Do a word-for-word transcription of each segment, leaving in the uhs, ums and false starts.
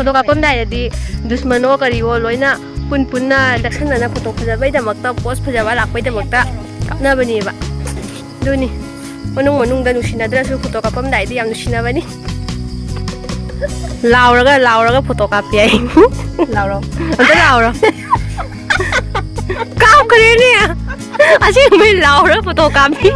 Photo ꯀꯥꯞꯄꯝꯗꯥꯏꯗꯗꯤ ꯗꯨꯁꯃꯟꯅꯣ ꯀꯔꯤꯑꯣ ꯂꯣꯏꯅ ꯄꯨꯟ ꯄꯨꯟꯅ ꯅꯛꯁꯟꯅꯅ ꯐꯣꯇꯣ ꯐꯖꯕꯩꯗꯃꯛꯇ, ꯄꯣꯁ ꯐꯖꯕ ꯂꯥꯛꯄꯩꯗꯃꯛꯇ ꯀꯥꯞꯅꯕꯅꯦꯕ꯫ ꯑꯗꯨꯅꯤ, ꯃꯅꯨꯡ ꯃꯅꯨꯡꯗ ꯅꯨꯡꯁꯤꯅꯗ꯭ꯔꯁꯨ ꯐꯣꯇꯣ ꯀꯥꯞꯄꯝꯗꯥꯏꯗꯤ ꯌꯥꯝ ꯅꯨꯡꯁꯤꯅꯕꯅꯤ꯫ ꯂꯥꯎꯔꯒ, ꯂꯥꯎꯔꯒ ꯐꯣꯇꯣ ꯀꯥꯞꯄꯤ ꯑꯩ꯫ ꯂꯥꯎꯔꯣ꯫ ꯑꯝꯇ ꯂꯥꯎꯔꯣ꯫ ꯀꯥꯞꯈ꯭ꯔꯦꯅꯦ꯫ ꯑꯁꯦꯡꯕꯩ ꯂꯥꯎꯔꯒ ꯐꯣꯇꯣ ꯀꯥꯞꯄꯤ꯫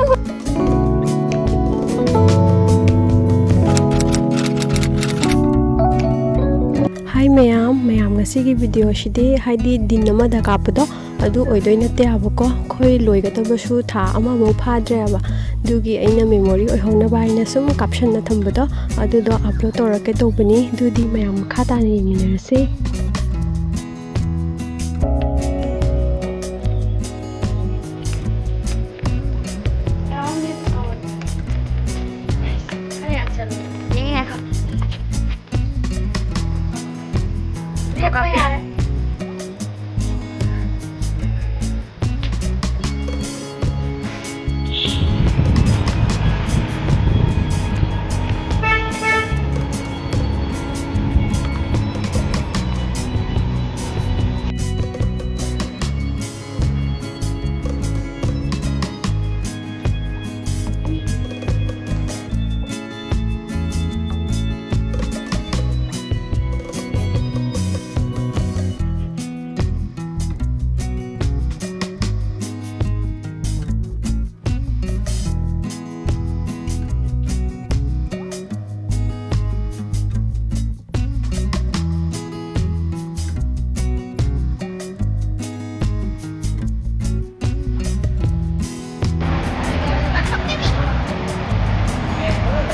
ꯍꯥꯏ ꯃꯌꯥꯝ, ꯃꯌꯥꯝ ꯉꯁꯤꯒꯤ ꯚꯤꯗꯤꯑꯣꯁꯤꯗꯤ ꯍꯥꯏꯗꯤ ꯗꯤꯟ ꯑꯃꯗ ꯀꯥꯞꯄꯗꯣ ꯑꯗꯨ ꯑꯣꯏꯗꯣꯏ ꯅꯠꯇꯦ ꯍꯥꯏꯕꯀꯣ꯫ ꯑꯩꯈꯣꯏ ꯂꯣꯏꯒꯗꯕꯁꯨ ꯊꯥ ꯑꯃꯐꯧ ꯐꯥꯗ꯭ꯔꯦꯕ꯫ ꯑꯗꯨꯒꯤ ꯑꯩꯅ ꯃꯦꯃꯣꯔꯤ ꯑꯣꯏꯍꯧꯅꯕ ꯍꯥꯏꯅ ꯁꯨꯝ ꯀꯥꯞꯁꯟꯅ ꯊꯝꯕꯗꯣ ꯑꯗꯨꯗꯣ ꯑꯞꯂꯣꯗ ꯇꯧꯔꯛꯀꯦ ꯇꯧꯕꯅꯤ꯫ ꯑꯗꯨꯗꯤ ꯃꯌꯥꯝ ꯃꯈꯥ ꯇꯥꯅ ꯌꯦꯡꯃꯤꯟꯅꯔꯁꯤ꯫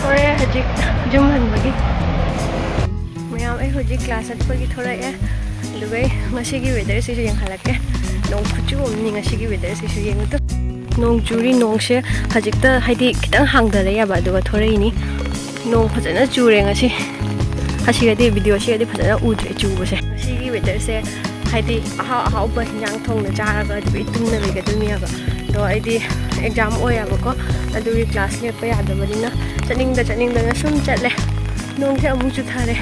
ꯍꯣꯔꯦꯟ ꯍꯧꯖꯤꯛ ꯌꯨꯝ ꯍꯟꯕꯒꯤ꯫ ꯃꯌꯥꯝ, ꯑꯩ ꯍꯧꯖꯤꯛ ꯀ꯭ꯂꯥꯁ ꯆꯠꯄꯒꯤ ꯊꯣꯔꯛꯑꯦ꯫ ꯑꯗꯨꯒ ꯑꯩ ꯉꯁꯤꯒꯤ ꯋꯦꯗꯔꯁꯤꯁꯨ ꯌꯦꯡꯍꯜꯂꯛꯀꯦ꯫ ꯅꯣꯡ ꯈꯨꯆꯨ ꯑꯃꯅꯤ ꯉꯁꯤꯒꯤ ꯋꯦꯗꯔꯁꯤꯁꯨ, ꯌꯦꯡꯉꯨ ꯇꯨ꯫ ꯅꯣꯡ ꯆꯨꯔꯤ, ꯅꯣꯡꯁꯦ ꯍꯧꯖꯤꯛꯇ ꯍꯥꯏꯗꯤ ꯈꯤꯇꯪ ꯍꯥꯡꯊꯔꯛꯑꯦꯕ, ꯑꯗꯨꯒ ꯊꯣꯔꯛꯏꯅꯤ꯫ ꯅꯣꯡ ꯐꯖꯅ ꯆꯨꯔꯦ ꯉꯁꯤ꯫ ꯑꯁꯤꯒꯗꯤ, ꯚꯤꯗꯤꯑꯣꯁꯤꯒꯗꯤ ꯐꯖꯅ ꯎꯗ꯭ꯔꯦ ꯆꯨꯕꯁꯦ꯫ ꯉꯁꯤꯒꯤ ꯋꯦꯗꯔꯁꯦ ꯍꯥꯏꯗꯤ ꯑꯍꯥꯎ ꯑꯍꯥꯎꯕ ꯍꯤꯟꯖꯥꯡ ꯊꯣꯡꯅ ꯆꯥꯔꯒ ꯑꯗꯨꯒ ꯇꯨꯝꯅ ꯂꯩꯒꯗꯣꯏꯅꯦꯕ꯫ ꯑꯗꯣ ꯑꯩꯗꯤ ꯑꯦꯛꯖꯥꯝ ꯑꯣꯏꯌꯦꯕꯀꯣ, ꯑꯗꯨꯒꯤ ꯀ꯭ꯂꯥꯁ ꯂꯦꯞꯄ ꯌꯥꯗꯕꯅꯤꯅ ꯆꯠꯅꯤꯡꯗ ꯆꯠꯅꯤꯡꯗꯅ ꯁꯨꯝ ꯆꯠꯂꯦ꯫ ꯅꯣꯡꯁꯦ ꯑꯃꯨꯛ ꯆꯨꯊꯔꯦ꯫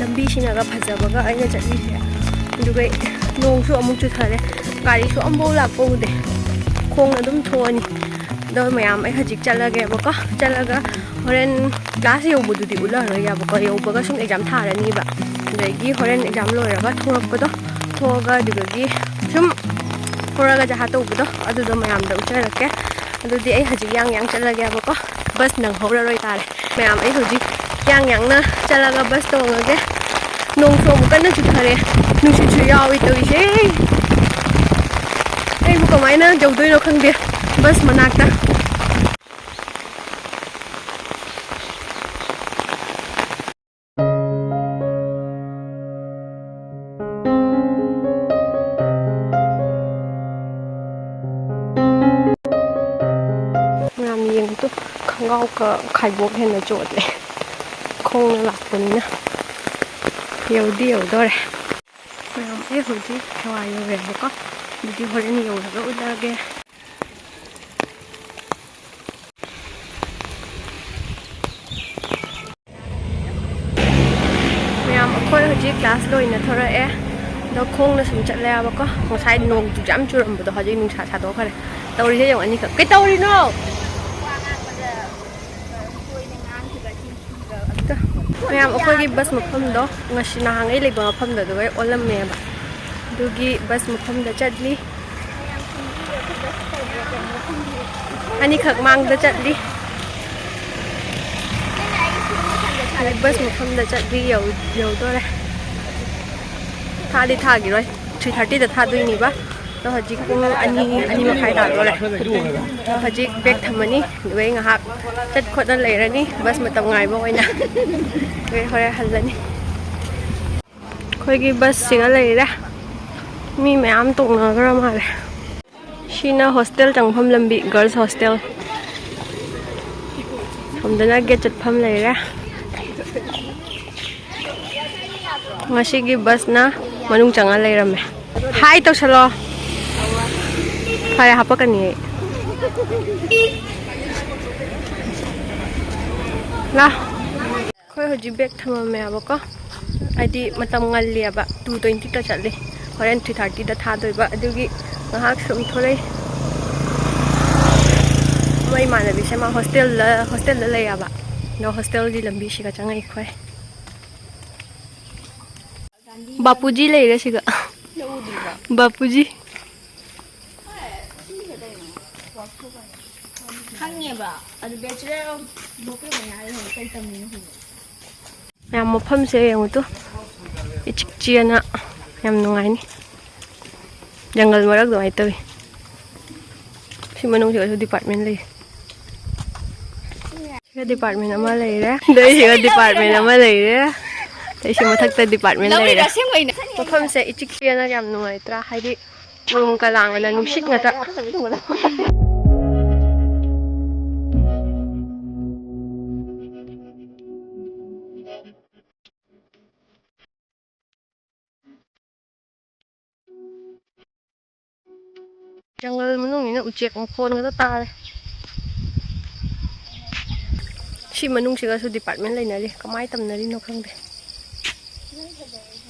ꯂꯝꯕꯤꯁꯤꯅꯒ ꯐꯖꯕꯒ ꯑꯩꯅ ꯆꯠꯂꯤꯁꯦ꯫ ꯑꯗꯨꯒ ꯅꯣꯡꯁꯨ ꯑꯃꯨꯛ ꯆꯨꯊꯔꯦ꯫ ꯒꯥꯔꯤꯁꯨ ꯑꯝꯐꯥꯎ ꯂꯥꯛꯄ ꯎꯗꯦ꯫ ꯈꯣꯡꯅ ꯑꯗꯨꯝ ꯊꯣꯛꯑꯅꯤ꯫ ꯑꯗꯣ ꯃꯌꯥꯝ, ꯑꯩ ꯍꯧꯖꯤꯛ ꯆꯠꯂꯒꯦꯕꯀꯣ꯫ ꯆꯠꯂꯒ ꯍꯣꯔꯦꯟ ꯀ꯭ꯂꯥꯁ ꯌꯧꯕꯗꯨꯗꯤ ꯎꯠꯂꯔꯣꯏꯒꯦꯕꯀꯣ꯫ ꯌꯧꯕꯒ ꯁꯨꯝ ꯑꯦꯛꯖꯥꯝ ꯊꯥꯔꯅꯤꯕ꯫ ꯑꯗꯒꯤ ꯍꯣꯔꯦꯟ ꯑꯦꯛꯖꯥꯝ ꯂꯣꯏꯔꯒ ꯊꯣꯛꯂꯛꯄꯗꯣ, ꯊꯣꯛꯑꯒ ꯑꯗꯨꯗꯒꯤ ꯁꯨꯝ ꯊꯣꯔꯒ ꯖꯍꯥ ꯇꯧꯕꯗꯣ, ꯑꯗꯨꯗꯣ ꯃꯌꯥꯝꯗ ꯎꯠꯆꯔꯛꯀꯦ꯫ ꯑꯗꯨꯗꯤ ꯑꯩ ꯍꯧꯖꯤꯛ ꯌꯥꯡ ꯌꯥꯡ ꯆꯠꯂꯒꯦꯕꯀꯣ꯫ ꯕꯁ ꯅꯪꯍꯧꯔꯔꯣꯏ ꯇꯥꯔꯦ꯫ ꯃꯌꯥꯝ, ꯑꯩ ꯍꯧꯖꯤꯛ ꯌꯥꯡ ꯌꯥꯡꯅ ꯆꯠꯂꯒ ꯕꯁ ꯇꯣꯡꯉꯒꯦ꯫ ꯅꯣꯡꯁꯨ ꯑꯃꯨꯛ ꯀꯟꯅ ꯆꯨꯊꯔꯦ, ꯅꯨꯡꯁꯤꯠꯁꯨ ꯌꯥꯎꯏ ꯇꯧꯔꯤꯁꯦ꯫ ꯑꯩꯕꯨ ꯀꯃꯥꯏꯅ ꯌꯧꯗꯣꯏꯅꯣ ꯈꯪꯗꯦ ꯕꯁ ꯃꯅꯥꯛꯇ꯫ ꯃꯌꯥꯝ ꯌꯦꯡꯉꯨ ꯇꯨ, ꯈꯣꯡꯒ꯭ꯔꯥꯎꯒ ꯈꯥꯏꯕꯣꯛ ꯍꯦꯟꯅ ꯆꯣꯠꯂꯦ꯫ ꯈꯣꯡꯅ ꯂꯥꯛꯄꯅꯤꯅ꯫ ꯌꯧꯗꯤ ꯌꯧꯗꯣꯔꯦ꯫ ꯃꯌꯥꯝ, ꯑꯩ ꯍꯧꯖꯤꯛ ꯈꯦꯋꯥ ꯌꯧꯔꯦꯕꯀꯣ꯫ ꯑꯗꯨꯗꯤ ꯍꯣꯔꯦꯟ ꯌꯧꯔꯒ ꯎꯠꯂꯛꯑꯒꯦ꯫ ꯃꯌꯥꯝ, ꯑꯩꯈꯣꯏ ꯍꯧꯖꯤꯛ ꯀ꯭ꯂꯥꯁ ꯂꯣꯏꯅ ꯊꯣꯔꯛꯑꯦ꯫ ꯑꯗꯣ ꯈꯣꯡꯅ ꯁꯨꯝ ꯆꯠꯂꯦꯕꯀꯣ꯫ ꯉꯁꯥꯏ ꯅꯣꯡ ꯌꯥꯝ ꯆꯨꯔꯝꯕꯗꯣ ꯍꯧꯖꯤꯛ ꯅꯨꯡꯁꯥ ꯁꯥꯗꯣꯛꯈ꯭ꯔꯦ꯫ ꯇꯧꯔꯤꯁꯦ ꯌꯦꯡꯉꯣ ꯑꯅꯤꯈꯛ꯫ ꯀꯩ ꯇꯧꯔꯤꯅꯣ? ꯃꯌꯥꯝ, ꯑꯩꯈꯣꯏꯒꯤ ꯕꯁ ꯃꯐꯝꯗꯣ ꯉꯁꯤ ꯅꯍꯥꯟꯉꯩ ꯂꯩꯕ ꯃꯐꯝꯗꯣ ꯑꯗꯨꯒ ꯑꯣꯜꯂꯝꯃꯦꯕ꯫ ꯑꯗꯨꯒꯤ ꯕꯁ ꯃꯐꯝꯗ ꯆꯠꯂꯤ꯫ ꯑꯅꯤꯈꯛ ꯃꯥꯡꯗ ꯆꯠꯂꯤ꯫ ꯍꯧꯖꯤꯛ ꯕꯁ ꯃꯐꯝꯗ ꯆꯠꯂꯤ, ꯌꯧ-, ꯌꯧꯗꯣꯔꯦ꯫ ꯊꯥꯗꯤ ꯊꯥꯈꯤꯔꯣꯏ, ꯊ꯭ꯔꯤ ꯊꯥꯔꯇꯤꯗ ꯊꯥꯗꯣꯏꯅꯤꯕ꯫ ꯑꯗꯣ ꯍꯧꯖꯤꯛ ꯄꯨꯡ ꯑꯅꯤ, ꯑꯅꯤ ꯃꯈꯥꯏ ꯇꯥꯗꯣꯔꯦ꯫ ꯑꯗꯣ ꯍꯧꯖꯤꯛ ꯕꯦꯛ ꯊꯝꯃꯅꯤ, ꯑꯗꯨꯒ ꯑꯩ ꯉꯥꯏꯍꯥꯛ ꯆꯠ ꯈꯣꯠꯅ ꯂꯩꯔꯅꯤ, ꯕꯁ ꯃꯇꯝ ꯉꯥꯏꯕ ꯑꯣꯏꯅ꯫ ꯑꯗꯨꯒ ꯍꯣꯔꯦꯟ ꯍꯜꯂꯅꯤ꯫ ꯑꯩꯈꯣꯏꯒꯤ ꯕꯁꯁꯤꯒ ꯂꯩꯔꯦ꯫ ꯃꯤ ꯃꯌꯥꯝ ꯇꯣꯡꯅꯈ꯭ꯔ ꯃꯥꯜꯂꯦ꯫ ꯁꯤꯅ ꯍꯣꯁꯇꯦꯜ ꯆꯪꯐꯝ ꯂꯝꯕꯤ, ꯒꯔꯜꯁ ꯍꯣꯁꯇꯦꯜ꯫ ꯁꯣꯝꯗꯅ ꯒꯦꯠ ꯆꯠꯐꯝ ꯂꯩꯔꯦ꯫ ꯉꯁꯤꯒꯤ ꯕꯁꯅ ꯃꯅꯨꯡ ꯆꯪꯉ ꯂꯩꯔꯝꯃꯦ꯫ ꯍꯥꯏ ꯇꯧꯁꯜꯂꯣ꯫ ꯐꯔꯦ, ꯍꯥꯄꯛꯀꯅꯤ ꯑꯩ꯫ ꯂꯥ꯫ ꯑꯩꯈꯣꯏ ꯍꯧꯖꯤꯛ ꯕꯦꯛ ꯊꯝꯃꯝꯃꯦꯕꯀꯣ꯫ ꯍꯥꯏꯗꯤ ꯃꯇꯝ ꯉꯜꯂꯤꯑꯕ, ꯇꯨ ꯇ꯭ꯋꯦꯟꯇꯤꯗ ꯆꯠꯂꯤ, ꯍꯣꯔꯦꯟ ꯊ꯭ꯔꯤ ꯊꯥꯔꯇꯤꯗ ꯊꯥꯗꯣꯏꯕ, ꯑꯗꯨꯒꯤ ꯉꯥꯏꯍꯥꯛ ꯁꯨꯝ ꯊꯣꯛꯂꯛꯏ꯫ ꯃꯣꯏ ꯏꯃꯥꯟꯅꯕꯤꯁꯦ ꯃꯥ ꯍꯣꯁꯇꯦꯜꯗ ꯍꯣꯁꯇꯦꯜꯗ ꯂꯩꯌꯦꯕ, ꯑꯗꯣ ꯍꯣꯁꯇꯦꯜꯒꯤ ꯂꯝꯕꯤꯁꯤꯒ ꯆꯪꯉꯛꯏ ꯑꯩꯈꯣꯏ꯫ ꯕꯥꯄꯨꯖꯤ ꯂꯩꯔꯦ ꯁꯤꯒ꯫ ꯕꯥꯄꯨꯖꯤ꯫ ꯈꯪꯉꯦꯕ ꯑꯗꯨ bachelor of ꯀꯩ ꯇꯝꯃꯤꯅꯣ ꯍꯪꯉꯦ꯫ ꯃꯌꯥꯝ ꯃꯐꯝꯁꯦ ꯌꯦꯡꯉꯨ ꯇꯨ, ꯏꯆꯤꯛ ꯆꯤꯛꯑꯅ ꯌꯥꯝ ꯅꯨꯡꯉꯥꯏꯅꯤ꯫ ꯖꯪꯒꯜ ꯃꯔꯛ ꯑꯗꯨꯃꯥꯏꯅ ꯇꯧꯏ꯫ ꯁꯤ ꯃꯅꯨꯡꯁꯤꯗꯁꯨ department ꯂꯩ꯫ ꯁꯤꯒ department ꯑꯃ ꯂꯩꯔꯦ꯫ ꯑꯗꯩ ꯁꯤꯒ department ꯑꯃ ꯂꯩꯔꯦ꯫ ꯑꯗꯩ ꯁꯤ ꯃꯊꯛꯇ department ꯂꯩꯔꯦ꯫ ꯂꯧꯔꯤꯔꯣ ꯑꯁꯦꯡꯕꯩꯅꯦ? ꯃꯐꯝꯁꯦ ꯏꯆꯤꯛ ꯆꯤꯛꯑꯅ ꯌꯥꯝ ꯅꯨꯡꯉꯥꯏꯇ꯭ꯔꯥ? ꯍꯥꯏꯗꯤ ꯎꯔꯨꯝꯒ ꯂꯥꯡꯉꯅ ꯅꯨꯡꯁꯤꯠ ꯉꯥꯛꯇ꯫ ꯖꯪꯒꯜ ꯃꯅꯨꯡꯅꯤꯅ ꯎꯆꯦꯛ ꯃꯈꯣꯟ ꯉꯥꯛꯇ ꯇꯥꯔꯦ꯫ ꯁꯤ ꯃꯅꯨꯡꯁꯤꯒꯁꯨ department ꯂꯩꯅꯔꯤ, ꯀꯃꯥꯏꯅ ꯇꯝꯅꯔꯤꯅꯣ ꯈꯪꯗꯦ꯫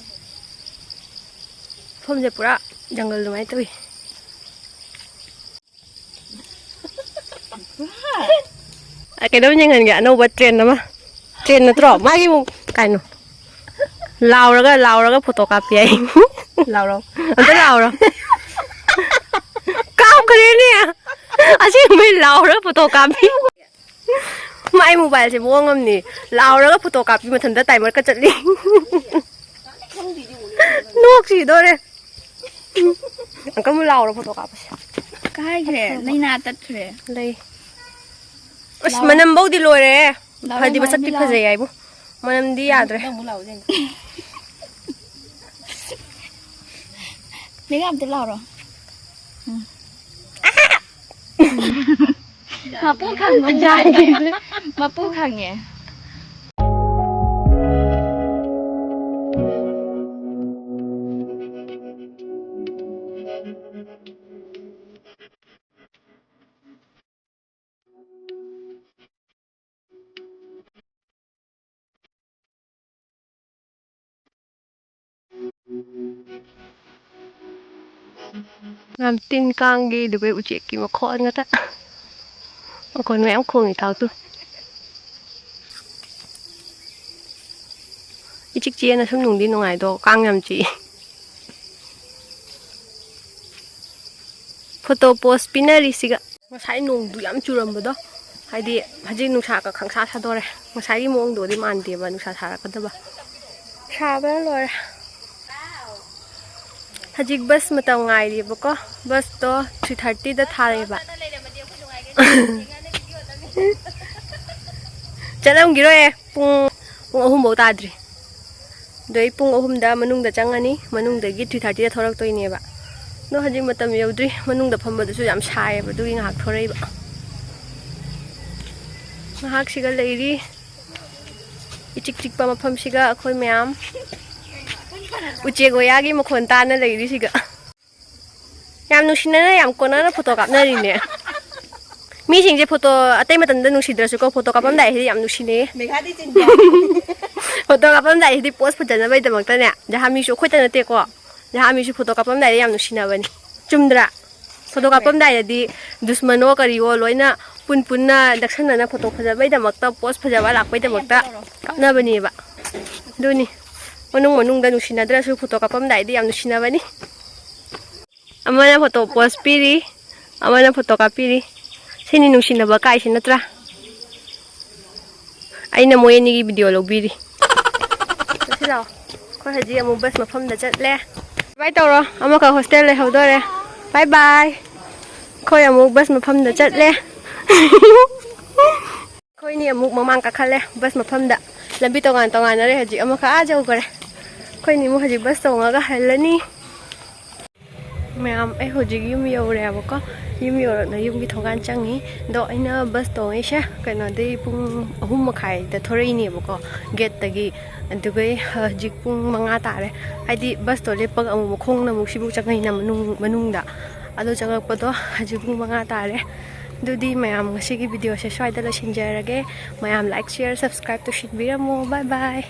ꯃꯐꯝꯁꯦ ꯄꯨꯔꯥ ꯖꯪꯒꯜ ꯑꯗꯨꯃꯥꯏꯅ ꯇꯧꯏ꯫ ꯑ, ꯀꯩꯅꯣꯝ ꯌꯦꯡꯍꯟꯒꯦ, ꯑꯅꯧꯕ trend ꯑꯃ꯫ Trend ꯅꯠꯇ꯭ꯔꯣ? ꯃꯥꯒꯤ ꯑꯃꯨꯛ ꯀꯩꯅꯣ? ꯂꯥꯎꯔꯒ, ꯂꯥꯎꯔꯒ photo ꯀꯥꯞꯄꯤ ꯍꯥꯏ꯫ ꯂꯥꯎꯔꯣ꯫ ꯑꯝꯇ ꯂꯥꯎꯔꯣ꯫ ꯀꯥꯞꯈ꯭ꯔꯦꯅꯦ꯫ ꯑꯁꯦꯡꯕꯩ ꯂꯥꯎꯔꯒ photo ꯀꯥꯞꯄꯤ꯫ ꯃꯥꯏ mobileꯁꯦ ꯃꯑꯣꯡ ꯑꯃꯅꯤ꯫ ꯂꯥꯎꯔꯒ photo ꯀꯥꯞꯄꯤ, ꯃꯊꯟꯇ timerꯀ ꯆꯠꯂꯤ꯫ ꯅꯣꯛ ꯁꯤꯗꯣꯔꯦ꯫ Uncle ꯃꯨ ꯂꯥꯎꯔꯣ photo ꯀꯥꯞꯄꯁꯦ꯫ ꯀꯥꯏꯈ꯭ꯔꯦ, ꯅꯩꯅꯥ ꯇꯠꯈ꯭ꯔꯦ꯫ ꯂꯩ꯫ ꯑꯁ, ꯂꯥꯎ꯫ ꯃꯅꯝꯐꯧꯗꯤ ꯂꯣꯏꯔꯦ꯫ ꯂꯥꯎ, ꯐꯗꯤ ꯃꯁꯛꯇꯤ ꯂꯥꯎ꯫ ꯐꯖꯩ ꯍꯥꯏꯕꯨ꯫ ꯃꯅꯝꯗꯤ ꯌꯥꯗ꯭ꯔꯦ꯫ ꯅꯪ ꯑꯃꯨꯛ ꯂꯥꯎ ꯌꯦꯡꯒꯦ꯫ ꯃꯦꯒꯥ ꯑꯝꯇ ꯂꯥꯎꯔꯣ꯫ ꯎꯝ꯫ ꯃꯄꯨ ꯈꯪꯉꯣ꯫ ꯃꯄꯨ ꯈꯪꯉꯦ꯫ ꯌꯥꯝ ꯇꯤꯟ ꯀꯥꯡꯒꯤ, ꯑꯗꯨꯒ ꯎꯆꯦꯛꯀꯤ ꯃꯈꯣꯟ ꯉꯥꯛꯇ꯫ ꯃꯈꯣꯟ ꯃꯌꯥꯝ ꯈꯣꯡꯉꯤ, ꯇꯥꯎ ꯇꯨ꯫ ꯏꯆꯤꯛ ꯆꯤꯛꯑꯅ ꯁꯨꯝ ꯅꯨꯡꯗꯤ ꯅꯨꯡꯉꯥꯏꯗꯣ, ꯀꯥꯡ ꯌꯥꯝ ꯆꯤꯛꯏ꯫ ꯐꯣꯇꯣ ꯄꯣꯁ ꯄꯤꯅꯔꯤꯁꯤꯒ꯫ ꯉꯁꯥꯏ ꯅꯣꯡꯗꯨ ꯌꯥꯝ ꯆꯨꯔꯝꯕꯗꯣ, ꯍꯥꯏꯗꯤ ꯍꯧꯖꯤꯛ ꯅꯨꯡꯁꯥꯒ ꯈꯪꯁꯥ ꯁꯥꯗꯣꯔꯦ꯫ ꯉꯁꯥꯏꯒꯤ ꯃꯑꯣꯡꯗꯨꯗꯤ ꯃꯥꯟꯗꯦꯕ ꯅꯨꯡꯁꯥ ꯁꯥꯔꯛꯀꯗꯕ꯫ ꯁꯥꯕꯅ ꯂꯣꯏꯔꯦ꯫ ꯍꯧꯖꯤꯛ ꯕꯁ ꯃꯇꯝ ꯉꯥꯏꯔꯤꯕꯀꯣ꯫ ꯕꯁꯇꯣ ꯊ꯭ꯔꯤ ꯊꯥꯔꯇꯤꯗ ꯊꯥꯔꯛꯑꯦꯕ꯫ ꯆꯠꯂꯝꯈꯤꯔꯣꯏꯌꯦ, ꯄꯨꯡ, ꯄꯨꯡ ꯑꯍꯨꯝꯐꯧ ꯇꯥꯗ꯭ꯔꯤ꯫ ꯑꯗꯣ ꯑꯩ ꯄꯨꯡ ꯑꯍꯨꯝꯗ ꯃꯅꯨꯡꯗ ꯆꯪꯉꯅꯤ, ꯃꯅꯨꯡꯗꯒꯤ ꯊ꯭ꯔꯤ ꯊꯥꯔꯇꯤꯗ ꯊꯣꯛꯂꯛꯇꯣꯏꯅꯦꯕ꯫ ꯑꯗꯣ ꯍꯧꯖꯤꯛ ꯃꯇꯝ ꯌꯧꯗ꯭ꯔꯤ, ꯃꯅꯨꯡꯗ ꯐꯝꯕꯗꯨꯁꯨ ꯌꯥꯝ ꯁꯥꯏꯌꯦꯕ, ꯑꯗꯨꯒꯤ ꯉꯥꯏꯍꯥꯛ ꯊꯣꯔꯛꯏꯕ꯫ ꯉꯥꯏꯍꯥꯛꯁꯤꯒ ꯂꯩꯔꯤ꯫ ꯏꯆꯤꯛ ꯆꯤꯛꯄ ꯃꯐꯝꯁꯤꯒ ꯑꯩꯈꯣꯏ ꯃꯌꯥꯝ ꯎꯆꯦꯛ ꯋꯥꯌꯥꯒꯤ ꯃꯈꯣꯟ ꯇꯥꯅ ꯂꯩꯔꯤꯁꯤꯒ꯫ ꯌꯥꯝ ꯅꯨꯡꯁꯤꯅꯅ, ꯌꯥꯝ ꯀꯣꯟꯅꯅ ꯐꯣꯇꯣ ꯀꯥꯞꯅꯔꯤꯅꯦ꯫ ꯃꯤꯁꯤꯡꯁꯦ ꯐꯣꯇꯣ ꯑꯇꯩ ꯃꯇꯝꯗ ꯅꯨꯡꯁꯤꯗ꯭ꯔꯁꯨꯀꯣ, ꯐꯣꯇꯣ ꯀꯥꯞꯄꯝꯗꯥꯏꯁꯤꯗꯤ ꯌꯥꯝ ꯅꯨꯡꯁꯤꯅꯩꯌꯦ꯫ ꯃꯦꯘꯥꯗꯤ ꯆꯤꯟꯕ꯭ꯔꯣ? ꯐꯣꯇꯣ ꯀꯥꯞꯄꯝꯗꯥꯏꯁꯤꯗꯤ ꯄꯣꯁ ꯐꯖꯅꯕꯒꯤꯗꯃꯛꯇꯅꯦ, ꯖꯍꯥꯃꯤꯁꯨ ꯑꯩꯈꯣꯏꯇ ꯅꯠꯇꯦꯀꯣ, ꯖꯍꯥꯃꯤꯁꯨ ꯐꯣꯇꯣ ꯀꯥꯞꯄꯝꯗꯥꯏꯗ ꯌꯥꯝ ꯅꯨꯡꯁꯤꯅꯕꯅꯤ꯫ ꯆꯨꯝꯗ꯭ꯔꯥ? ꯐꯣꯇꯣ ꯀꯥꯞꯄꯝꯗꯥꯏꯗꯗꯤ ꯗꯨꯁꯃꯟꯅꯣ ꯀꯔꯤꯌꯣ ꯂꯣꯏꯅ ꯄꯨꯟ ꯄꯨꯟꯅ ꯅꯛꯁꯟꯅꯅ ꯐꯣꯇꯣ ꯐꯖꯕꯩꯗꯃꯛꯇ, ꯄꯣꯁ ꯐꯖꯕ ꯂꯥꯛꯄꯩꯗꯃꯛꯇ ꯀꯥꯞꯅꯕꯅꯦꯕ꯫ ꯑꯗꯨꯅꯤ, ꯃꯅꯨꯡ ꯃꯅꯨꯡꯗ ꯅꯨꯡꯁꯤꯅꯗ꯭ꯔꯁꯨ ꯐꯣꯇꯣ ꯀꯥꯞꯄꯝꯗꯥꯏꯗꯤ ꯌꯥꯝ ꯅꯨꯡꯁꯤꯅꯕꯅꯤ꯫ ꯑꯃꯅ ꯐꯣꯇꯣ ꯄꯣꯁ ꯄꯤꯔꯤ, ꯑꯃꯅ ꯐꯣꯇꯣ ꯀꯥꯞꯄꯤꯔꯤ꯫ ꯁꯤꯅꯤ ꯅꯨꯡꯁꯤꯅꯕ ꯀꯥꯏꯁꯤ ꯅꯠꯇ꯭ꯔꯥ? ꯑꯩꯅ ꯃꯣꯏ ꯑꯅꯤꯒꯤ ꯚꯤꯗꯤꯑꯣ ꯂꯧꯕꯤꯔꯤ꯫ ꯆꯠꯁꯤ ꯂꯥꯛꯑꯣ꯫ ꯑꯩꯈꯣꯏ ꯍꯧꯖꯤꯛ ꯑꯃꯨꯛ ꯕꯁ ꯃꯐꯝꯗ ꯆꯠꯂꯦ꯫ ꯕꯥꯏ ꯇꯧꯔꯣ, ꯑꯃꯈꯛ ꯍꯣꯁꯇꯦꯜ ꯂꯩꯍꯧꯗꯣꯔꯦ꯫ ꯕꯥꯏ ꯕꯥꯏ꯫ ꯑꯩꯈꯣꯏ ꯑꯃꯨꯛ ꯕꯁ ꯃꯐꯝꯗ ꯆꯠꯂꯦ꯫ ꯑꯩꯈꯣꯏꯅꯤ ꯑꯃꯨꯛ ꯃꯃꯥꯡ ꯀꯥꯈꯠꯂꯦ ꯕꯁ ꯃꯐꯝꯗ꯫ ꯂꯝꯕꯤ ꯇꯣꯉꯥꯟ ꯇꯣꯉꯥꯟꯅꯔꯦ, ꯍꯧꯖꯤꯛ ꯑꯃꯈꯛ ꯑꯥ ꯌꯧꯈꯔꯦ꯫ ꯑꯩꯈꯣꯏꯅꯤ ꯑꯃꯨꯛ ꯍꯧꯖꯤꯛ ꯕꯁ ꯇꯣꯡꯉꯒ ꯍꯜꯂꯅꯤ꯫ ꯃꯌꯥꯝ, ꯑꯩ ꯍꯧꯖꯤꯛ ꯌꯨꯝ ꯌꯧꯔꯦꯕꯀꯣ꯫ ꯌꯨꯝ ꯌꯧꯔꯛꯅ ꯌꯨꯝꯒꯤ ꯊꯣꯡꯒꯥꯟ ꯆꯪꯉꯤ꯫ ꯑꯗꯣ ꯑꯩꯅ ꯕꯁ ꯇꯣꯡꯉꯛꯏꯁꯦ ꯀꯩꯅꯣꯗꯩ ꯄꯨꯡ ꯑꯍꯨꯝ ꯃꯈꯥꯏꯗ ꯊꯣꯔꯛꯏꯅꯦꯕꯀꯣ, ꯒꯦꯠꯇꯒꯤ꯫ ꯑꯗꯨꯒ ꯍꯧꯖꯤꯛ ꯄꯨꯡ ꯃꯉꯥ ꯇꯥꯔꯦ꯫ ꯍꯥꯏꯗꯤ ꯕꯁꯇꯣ ꯂꯦꯞꯄꯒ ꯑꯃꯨꯛ ꯈꯣꯡꯅ ꯑꯃꯨꯛ ꯁꯤꯕꯨꯛ ꯆꯪꯉꯛꯏꯅ ꯃꯅꯨꯡ, ꯃꯅꯨꯡꯗ꯫ ꯑꯗꯣ ꯆꯪꯉꯛꯄꯗꯣ ꯍꯧꯖꯤꯛ ꯄꯨꯡ ꯃꯉꯥ ꯇꯥꯔꯦ꯫ ꯑꯗꯨꯗꯤ ꯃꯌꯥꯝ, ꯉꯁꯤꯒꯤ ꯚꯤꯗꯤꯑꯣꯁꯦ ꯁ꯭ꯋꯥꯏꯗ ꯂꯣꯏꯁꯤꯟꯖꯔꯒꯦ꯫ ꯃꯌꯥꯝ like, share, subscribe ꯇꯧꯁꯤꯟꯕꯤꯔꯝꯃꯣ꯫ Bye bye꯫